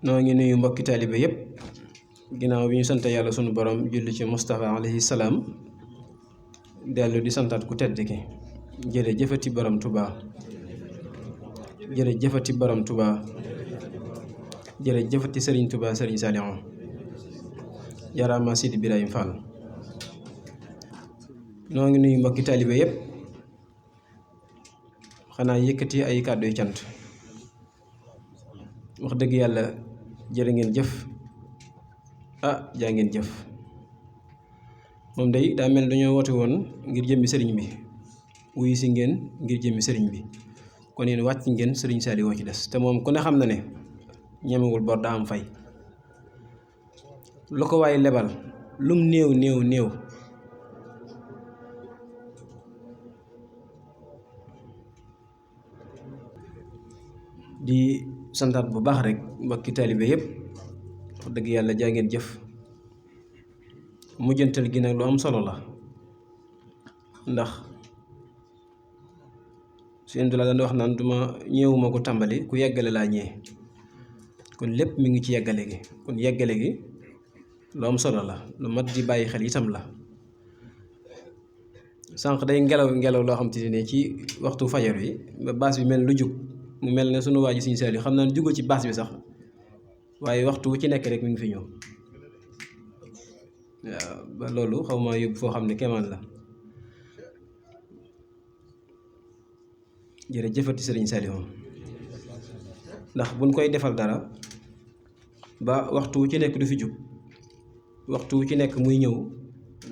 noo ngi nuyu mbokki taalibe yépp ginnaaw bi ñu sant yàlla sunu borom julli ci Mustafa alayhi salaam dellu di santaat ku tedd ki jërë jëfati borom Tuubaa jërë jëfati borom Tuubaa jërë jëfati Sëriñ Tuubaa Sëriñ Saalihu jaraama Sidi Birahim Fall noo ngi nuyu mbokki taalibe yépp xanaa yëkkati ay kàddu yu cant wax dëgg yàlla jërë ngeen jëf jaa ngeen jëf moom day daa mel dañoo woote woon ngir jëmmi sëriñ bi wuyu si ngeen ngir jëmmi sëriñ bi kon yéen wàcc ngeen Sëriñ Saalihu woo ci des te moom ku ne xam na ne ñemewul bor daa am fay lu ko waaye lebal lum néew néew néew di santaat bu baax rek mbokki taalibe yépp wax dëgg yàlla jaa ngeen jëf mujjantal gi nag lu am solo la ndax seen du la daan wax naan duma ñëwuma ko tàmbali ku yeggale laa ñëwee kon lépp mi ngi ci yeggale gi kon yeggale gi lu am solo la lu mat di bàyyi xel itam la sànq day ngelaw loo xam te ne ci waxtu fajar wi ba baas bi mel lu jug mu mel ne sunu waa ji Sëriñ Saalihu xam naa ne jugul ci baas bi sax waaye waxtu wu ci nekk rek mi ngi fi ñëw waaw ba loolu xaw ma yóbbu foo xam ne kemaan la jërëjëfati Sëriñ Saalihu ndax buñ koy defal dara ba waxtu wu ci nekk du fi jug waxtu wu ci nekk muy ñëw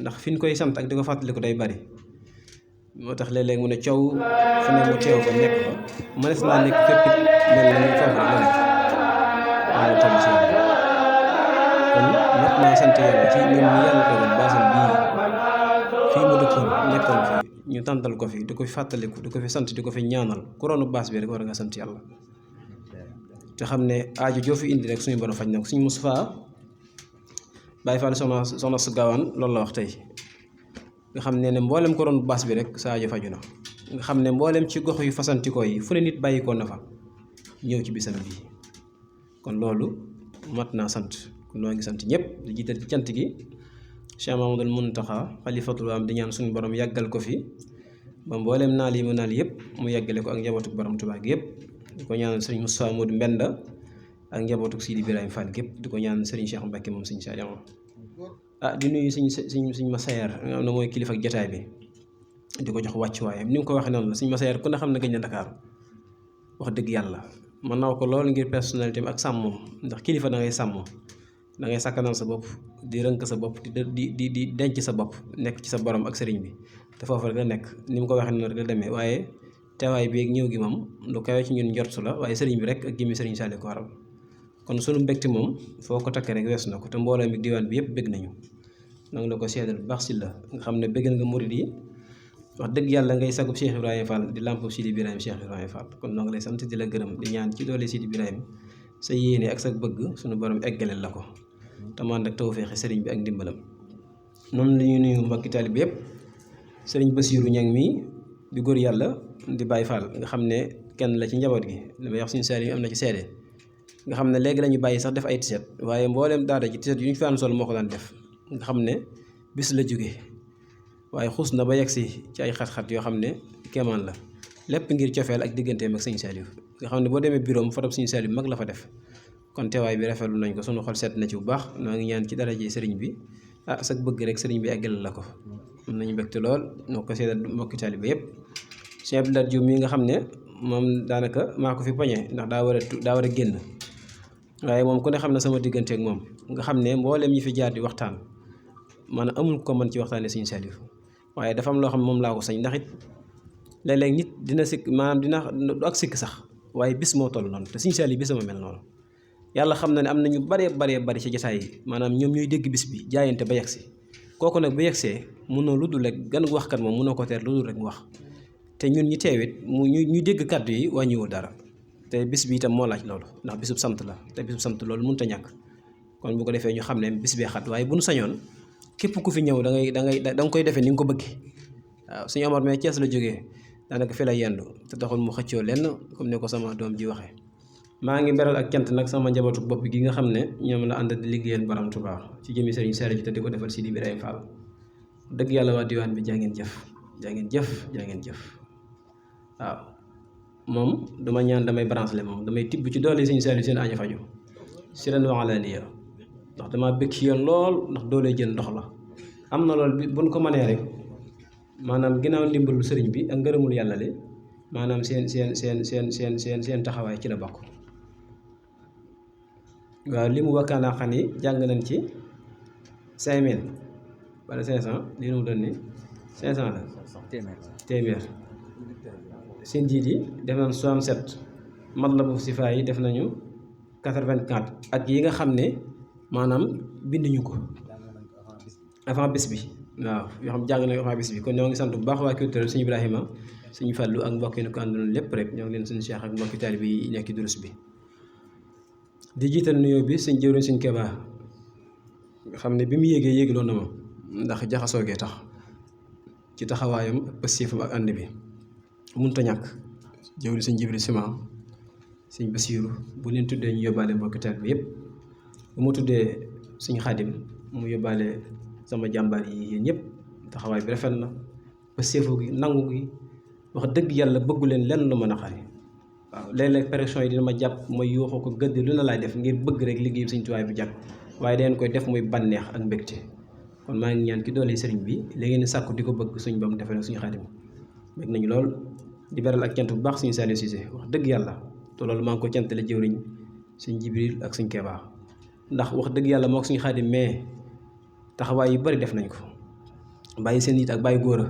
ndax fi ñu koy sant ak di ko fàttaliku day bari moo tax léeg-léeg mu ne coow fu ne mu teew fa nekk fa mënees naa nekk fépp mel na ni foofu rek la nekk loolu tamit si kon mat naa sant yàlla ci ñun ñi yàlla dogal baasam bii fii mu dëkkoon nekkoon fi ñu tàntal ko fi di ko fi fàttaliku di ko fi sant di ko fi ñaanal ku ronu baas bi rek war nga sant yàlla te xam ne aajo joo fi indi rek suñu borom faj na ko suñu Mustafaa Baay Faal soxna su gaawaan loolu la wax tey nga xam ne mboolem ko ronu baas bi rek sa aajo faju na nga xam ne mboolem ci gox yu fasantikoo yi fu ne nit bàyyikoo na fa ñëw ci bisam bii kon loolu mat naa sant kon noo ngi sant ñëpp di jiital ci cant gi Cheikh Mamadul Muntaxa xalifatul am di ñaan suñu borom yàggal ko fi ba mboolem naal yi mu naal yëpp mu yàggale ko ak njabootu borom Tuubaa gi yëpp di ko ñaanal sëriñ Moussa Modou Mbenda ak njabootu Sidi Birahim Fall gépp di ko ñaanal sëriñ Cheikh Mbacke moom Sëriñ Saalihu di nuyu suñ ma sayeer nga xam ne mooy kilifa ak jataay bi di ko jox wàccuwaayam ni mu ko waxee noonu la suñ ma sayeer ku ne xam ne gëj na Dakar wax dëgg yàlla mën naa ko lool ngir personnalité ak sàmmoom ndax kilifa da ngay sàmm da ngay sàkkanal sa bopp di rënk sa bopp di denc sa bopp nekk ci sa borom ak sëriñ bi te foofu rek la nekk ni mu ko waxee noonu rek la demee waaye teewaay bi ak ñëw gi moom lu kawe ci ñun njortu la waaye sëriñ bi rek ak jëmmi Sëriñ Saalihu ko waral kon sunu mbégte moom foo ko takkee rek weesu na ko te mbooloo mi diwaan bi yëpp bégg nañu nanga la ko seedal bu baax si la nga xam ne béggal nga murid yi wax dëgg yàlla ngay sagub Cheikh Ibrahima Fall di làmp Sidi Birahim Cheikh Ibrahima Fall kon noo ngi lay sant di la gërëm di ñaan ci doole Sidi Birahim sa yéene ak sa bëgg sunu borom eggaleel la ko te mu ànd ak tawfeexi sëriñ bi ak ndimbalam noonu la ñuy nuyu mbokki taalibe bi yëpp sëriñ Basiiru Ñang mi di góor yàlla di Baay Fall nga xam ne kenn la ci njaboot gi li may wax Sëriñ Saalihu am na ci seede nga xam ne léegi lañu bàyyi sax def ay tiset waaye mbooleem daara ji tiset yu ñu fi am sol moo ko daan def nga xam ne bis la jóge waaye xuus na ba yegsi ci ay xat-xat yoo xam ne kéemaan la lépp ngir cofeel ak digganteem ak Sëriñ Saalihu nga xam ne boo demee bureau am fotob Sëriñ Saalihu mag la fa def kon teewaay bi rafetlu nañ ko sunu xol seet na ci bu baax noo ngi ñaan ci daraje sëriñ bi sa bëgg rek sëriñ bi eggal la ko am nañu mbégte lool noo ko seetal mbokki taalibe yépp Cheikh Abdoulaye Diouf mi nga xam ne moom daanaka maa ko fi poñe ndax daa war a génn waaye moom ku ne xam ne sama diggante ak moom nga xam ne mboolem ñi fi jaar di waxtaan maanaam amul ko mën ci waxtaanee Sëriñ Saalihu waaye dafa am loo xam ne moom laa ko sañ ndax it léeg-léeg nit dina sikk maanaam du ak sikk sax waaye bis moo toll noonu te Sëriñ Saalihu bis sama mel noonu yàlla xam na ne am na ñu bari ci jotaay yi maanaam ñoom ñooy dégg bis bi jaayante ba yegsi kooku nag bu yegsee mënoo lu dul rek gan waxkat moom mënoo ko teer lu dul rek mu wax te ñun ñi teewit ñu dégg kàddu yi wàññiwul dara te bis bi itam moo laaj loolu ndax bisub sant la te bisub sant loolu mënut a ñàkk kon bu ko defee ñu xam ne bis bee xat waaye bu nu sañoon képp ku fi ñëw da nga koy defee ni nga ko bëggee waaw suñu Omar mais Thiès la jógee daanaka fi la yendu te taxul mu xëccoo lenn comme ne ko sama doom ji waxee maa ngi beral ak cant nag sama njabootu bopp gi nga xam ne ñoom la ànd di liggéeyal borom Tuubaa ci jëmi Serigne Saliou ji te di ko defal Sidi Ibrahima Fall dëgg yàlla waa diwaan bi jaa ngeen jëf jaa ngeen jëf jaa ngeen jëf waaw moom duma ñaan damay branché moom damay tibb ci doole Serigne Saliou seen aajo faju siran wa alaaniya ndax dama bëgg ci yéen lool ndax doole jën ndox la am na lool bi buñ ko mënee rek maanaam ginnaaw ndimbalul sëriñ bi ak ngërëmul yàlla li maanaam seen taxawaay ci la bokk waaw li mu wakkaanaa xam ni jàng nañ ci 5000 wala 500 li mu doon ni 500 la téeméer seen jiit yi def nañ 67 matlabu sifaa yi def nañu 84 ak yi nga xam ne maanaam binduñu ko avant bés bi waaw yoo xam jàng nañ avant bés bi kon ñoo ngi sant bu baax waa culturel suñu Ibrahima suñu fàllu ak mbokk yi ko àndoon lépp rek ñoo ngi leen suñu Cheikh ak mbokki taalibe yi nekk durus bi di jiital nuyoo bi suñ jëwriñ suñ Keba nga xam ne bi mu yéegee yéegloo na ma ndax jaxasoo gee tax ci taxawaayam ak pëstéefam ak ànd bi mënut a ñàkk jëwriñ suñ Jibril Sima suñ Basiiru bu leen tuddee ñu yóbbaale mbokki taalibe bi yëpp bu mu tuddee suñ Xaadim mu yóbbaale sama jàmbaar yi yéen ñëpp taxawaay bi rafet na pëstéefu gi nangu gi wax dëgg yàlla bëggu leen lenn lu mën a xari waaw léeg-léeg pression yi dina ma jàpp mooy yuuxu ko gëdd lu na laay def ngir bëgg rek liggéey Sëriñ Tuubaa bi jàpp waaye dangeen koy def muy bànneex ak mbégte kon maa ngi ñaan ki doole sëriñ bi la ngeen sàkku di ko bëgg suñ bam defee nag suñu Xaadim bëgg nañu lool di beral ak cant bu baax suñu Saliou Cissé wax dëgg yàlla te loolu maa ngi ko cantale jëwriñ suñ Jibril ak suñ Keba ndax wax dëgg yàlla moo ko suñu Xaadim mais taxawaay yu bari def nañ ko bàyyi seen it ak bàyyi góor a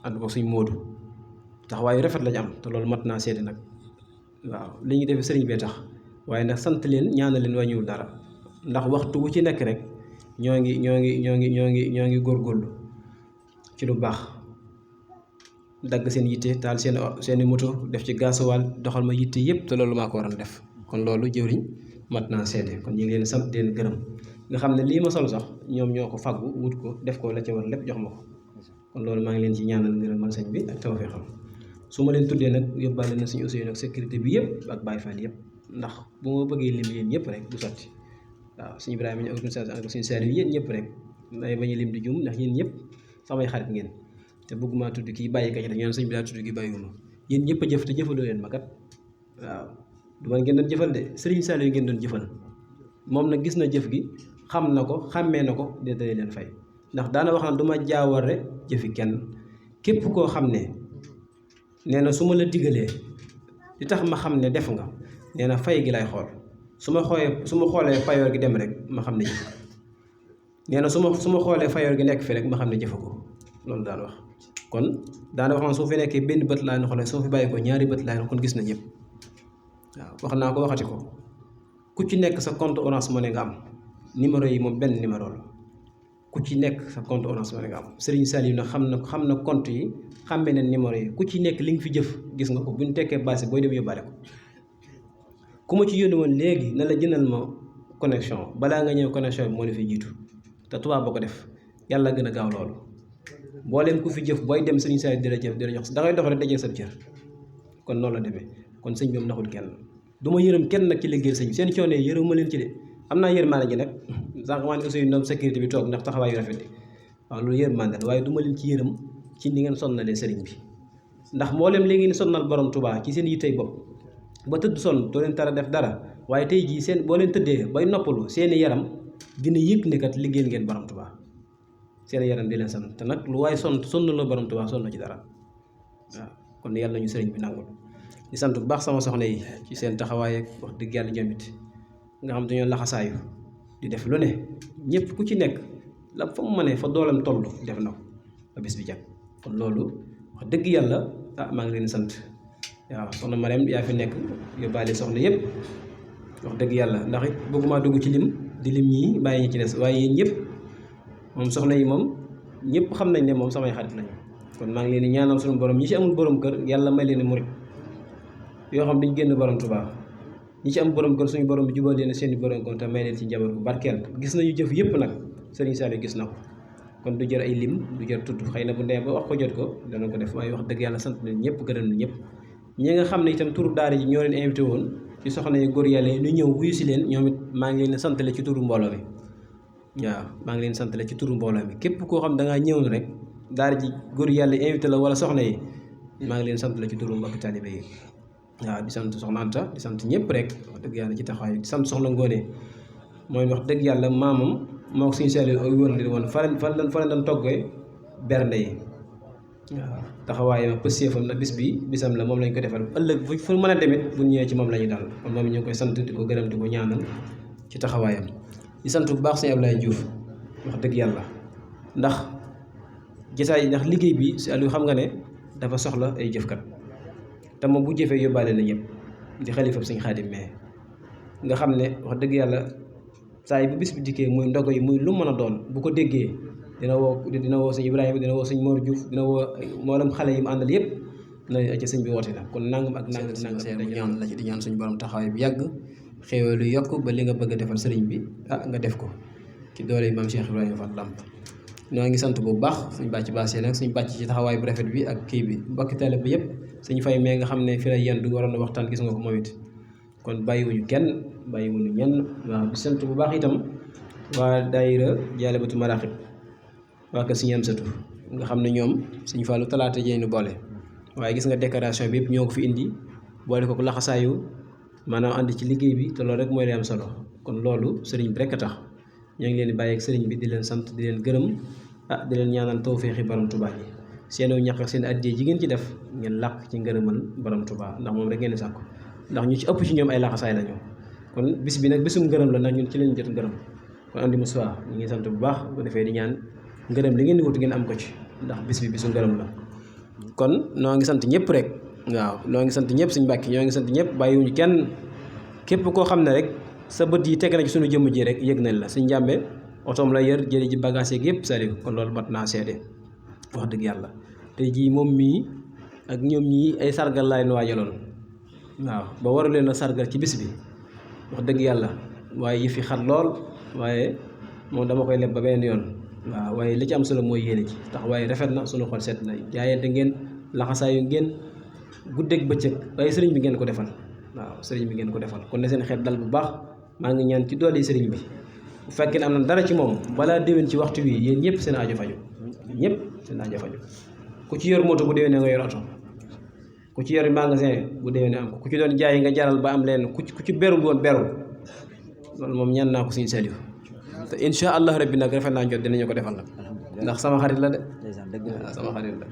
ànd ko suñ Moodu taxawaay yu rafet lañu am te loolu mat naa seede nag waaw li ñu defee sëriñ bee tax waaye nag sant leen ñaanal leen wàññiwul dara ndax waxtu wu ci nekk rek ñoo ngi góorgóorlu ci lu baax dagg seen yitte taal seeni moto def ci gasowaal doxal ma yitte yëpp te loolu maa ko waroon def kon loolu jëwriñ mat naa seede kon ñu ngi leen sant leen gërëm nga xam ne lii ma sol sax ñoom ñoo ko faggu wut ko def ko la ca war lépp jox ma ko kon loolu maa ngi leen ci ñaanal ngërëmal sëñ bi ak tawfeexam su ma leen tuddee nag yóbbaale na suñu aussi nag sécurité bi yëpp ak Baye Fall yëpp ndax bu ma bëggee lim yéen ñëpp rek du sotti waaw suñu Ibrahima ñu ak suñu Saliou yéen ñëpp rek day bañ a lim di jum ndax yéen ñëpp samay xarit ngeen te bëgguma tudd kii bàyyi ka ci rek ñoom sëñ bi daa tudd kii bàyyiwuma yéen ñëpp a jëf te jëfaloo leen ma kat waaw du ma ngeen doon jëfal de Serigne Saliou ngeen doon jëfal moom nag gis na jëf gi xam na ko xàmmee na ko de dalee leen fay ndax daana wax na du ma jaawale jëfi kenn képp koo xam ne nee na su ma la digalee li tax ma xam ne def nga nee na fay gi lay xool su ma xoolee fayoor gi dem rek ma xam ne jëf nee na su ma xoolee fayoor gi nekk fi rek ma xam ne jëfa ko loolu daan wax kon daana wax na su fi nekkee benn bët laa na xoolee soo fi bàyyi ko ñaari bët laa na kon gis na ñëpp waaw wax naa ko waxati ko ku ci nekk sa compte Orange Money nga am numéro yi moom benn numéro la ku ci nekk sa compte Orange Money nga am Serigne Saliou nag xam na compte yi xàmmee na numéro yi ku ci nekk li nga fi jëf gis nga ko bu ñu tekkee base booy dem yóbbaale ko ku ma ci yónni woon léegi na la jëndal ma connexion balaa nga ñëw connexion bi moo la fi jiitu te tubaab boo ko def yàlla gën a gaaw loolu mbooleem ku fi jëf booy dem Serigne Saliou di la jox da ngay dox rek dajee sa cër kon noonu la demee kon sëñ bi moom naxul kenn du ma yërëm kenn nag ci liggéey sëñ seen coono yi yërëm ma leen ci de am naa yërmande ji nag sànq maa ne aussi ñoom sécurité bi toog ndax taxawaay yu rafet yi waaw loolu yërmande la waaye du ma leen ci yërëm ci ni ngeen sonnalee sëriñ bi ndax mboolem li ngeen sonnal borom Tuubaa ci seen yittey bopp ba tëdd sonn doo leen tara def dara waaye tey jii seen boo leen tëddee bay noppalu seeni yaram dina yëg ne kat liggéeyal ngeen borom Tuubaa seeni yaram di leen sant te nag lu waaye sonn la borom Tuubaa sonn na ci dara waaw kon yàlla nañu sëriñ bi nangul di sant bu baax sama soxna yi ci seen taxawaay ak wax dëgg yàlla jomit nga xam dañoo laxasaayu di def lu ne ñëpp ku ci nekk la fa mu mënee fa doolam toll def na ko ba bis bi jag kon loolu wax dëgg yàlla maa ngi leen sant waaw soxna Marème yaa fi nekk yóbbaale soxna yëpp wax dëgg yàlla ndax it bëgguma dugg ci lim di lim ñii bàyyi ñi ci des waaye yéen ñëpp moom soxna yi moom ñëpp xam nañ ne moom samay xarit lañu kon maa ngi leen di ñaanal suñu borom ñi ci amul borom kër yàlla may leen murit yoo xam dañ génn borom Tuubaa ñi ci am borom kër suñu borom bi jubal leen seeni borom kër te may leen ci njaboot bu barkeel gis nañu jëf yëpp nag Serigne Saliou gis na ko kon du jër ay lim du jër tudd xëy na bu ndee ba wax ko jot ko dana ko def waaye wax dëgg yàlla sant leen ñëpp gërëm na ñëpp ñi nga xam ne itam turu daara ji ñoo leen invité woon ci soxna yi góor yàlla yi ñu ñëw wuyu si leen ñoom it maa ngi leen santale ci turu mbooloo mi waaw maa ngi leen santale ci turu mbooloo mi képp koo xam da ngaa ñëw rek daara ji góor yàlla invité la wala soxna yi maa ngi leen santale ci turu mbokki taalibe yi waaw di sant soxna Anta di sant ñëpp rek wax dëgg yàlla ci taxawaay di sant soxna Ngoone mooy wax dëgg yàlla maamam moo ko suñu seetlu ay wër di woon fa leen doon toggee bernde yi waaw taxawaayam pëstéefam na bis bi bisam la moom lañ ko defal ëllëg fu mën a demit bu ñëwee ci moom la ñu dal kon moom ñu ngi koy sant di ko gërëm di ko ñaanal ci taxawaayam di sant bu baax sëñ Ablaye Diouf wax dëgg yàlla ndax gisaay ndax liggéey bi si Aliou xam nga ne dafa soxla ay jëfkat te moom bu jëfee yóbbaale na ñëpp di xalifam sëñ Xaadim mais nga xam ne wax dëgg yàlla saa yi bu bis bi dikkee muy ndogo yi muy lu mën a doon bu ko déggee dina woo sëñ Ibrahima dina woo sëñ Mor Diouf dina woo mboolem xale yi mu àndal yëpp na ci sëñ bi woote na kon nangam ak nangam dañu ñaan la ci di ñaan suñu borom taxawaay bi yàgg xéewal lu yokk ba li nga bëgg a defal sëriñ bi nga def ko ci doole yi maam Cheikh Ibrahima Fall Lamp ñoo ngi sant bu baax suñ bàcc baasee nag suñ bàcc ci taxawaay bu rafet bi ak kii bi mbokki tale bi yëpp suñ fay mee nga xam ne fi la yendu waroon na waxtaan gis nga ko moom it kon bàyyiwuñu kenn bàyyiwuñu ñenn waaw di sant bu baax itam waa daayira Jaalibatu Maraaxib waa kër Sëñ Amsatu nga xam ne ñoom Sëñ Fallu talaata jeenu boole waaye gis nga décoration bi yëpp ñoo ko fi indi boole ko laxasaayu maanaam ànd ci liggéey bi te loolu rek mooy li am solo kon loolu sëriñ bi rek a tax ñoo ngi leen di bàyyi ak sëriñ bi di leen sant di leen gërëm di leen ñaanal tawféexi borom Tuubaa yi seenu ñàq ak seen addiyee ji ngeen ci def ngeen làq ci ngërëmal borom Tuubaa ndax moom rek ngeen di sàkku ndax ñu ci ëpp ci ñoom ay laxasaay lañu kon bis bi nag bisum ngërëm la ndax ñun ci lañu jot ngërëm kon am di Moussa ñu ngi sant bu baax bu defee di ñaan ngërëm li ngeen di wut ngeen am ko ci ndax bis bi bisu ngërëm la kon noo ngi sant ñëpp rek waaw noo ngi sant ñëpp suñu mbàkki ñoo ngi sant ñëpp bàyyiwuñu kenn képp koo xam ne rek sa bët yi teg na ci suñu jëmm ji rek yëg nañ la suñ njàmbe otoom la yër jëli ji bagage yeeg yëpp sariw kon loolu mat naa seede wax dëgg yàlla tey jii moom mii ak ñoom ñii ay sargal laay nu waajaloon waaw ba waru leen a sargal ci bis bi wax dëgg yàlla waaye yëf yi xat lool waaye moom dama koy leb ba benn yoon waaw waaye li ci am solo mooy yéene ci tax waaye rafet na suñu xol seet na jaayante ngeen laxasaayu ngeen guddeeg bëccëg waaye sëriñ bi ngeen ko defal waaw sëriñ bi ngeen ko defal kon ne seen xeet dal bu baax maa ngi ñaan ci doole sëriñ bi bu fekkee ne am na dara ci moom balaa déwén ci waxtu wi yéen ñëpp seen aajo faju ñëpp seen aajo faju ku ci yor moto bu déwénee nga yor oto ku ci yor magasin bu déwénee am ko ku ci doon jaay nga jaral ba am leen ku ci beru woon beru loolu moom ñaan naa ko suñu Saliou te incha allah rabbi nag rafet naa jot dinañu ko defal nag ndax sama xarit la de waaw sama xarit la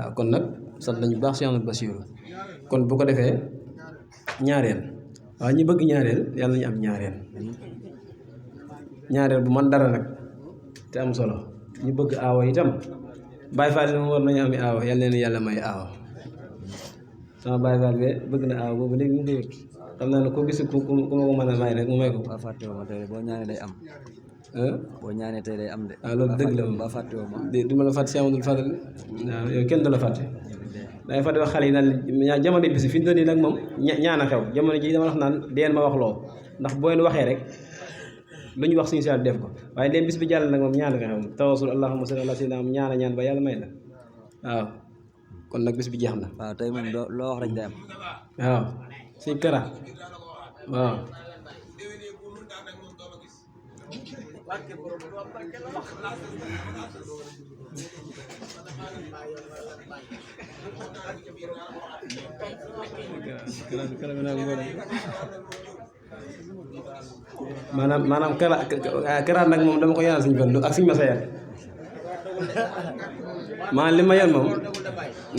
waaw kon nag sant nañu baax Cheikh Bassirou kon bu ko defee ñaareel waaw ñu bëgg ñaareel yàlla nañu am ñaareel bu man dara nag te am solo ñu bëgg aawa itam Baye Fall moom war nañu am aawa yàlla leen yàlla may aawa sama Baye Fall be bëgg na aawa boobu léegi mu ngi wut xam naa ne ko gis ku ma ko mën a may rek mu may ko. ba fàtte woo ma tey boo ñaanee day am. boo ñaanee tey day am de. waaw loolu dëgg la moom ba fàtte woo ma. du ma la fàtte si Amadou Fadal waaw yow kenn du la fàtte. dangay fàtte wax xale yi naan jamono bi fi ñu doon nii nag moom ñaan a xew jamono ji dama wax naan deen ma wax loo ndax boo leen waxee rek lu ñu wax suñu si def ko waaye leen bis bi jàll nag moom ñaan nga xew tawasul allahumma salli ala sayyidina am ñaan ba yàlla may la waaw kon nag bis bi jeex na. waaw tey moom loo wax rek day am. waaw si kara waaw. maanaam kara nag moom dama ko ñaanal suñu fan ak suñu masayal maanaam li ma yan moom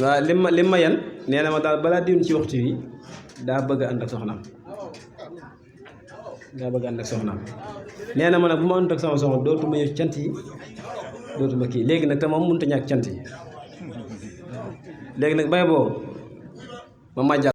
waaw li ma yan nee na ma daal balaa diwén ci waxtu yi daa bëgg ànd ak soxnaam nee na ma nag bu ma ànd ak sama soxna dootuma yëg cant yi dootuma kii léegi nag te moom mënut a ñàkk cant yi léegi nag bay boo ma màjjal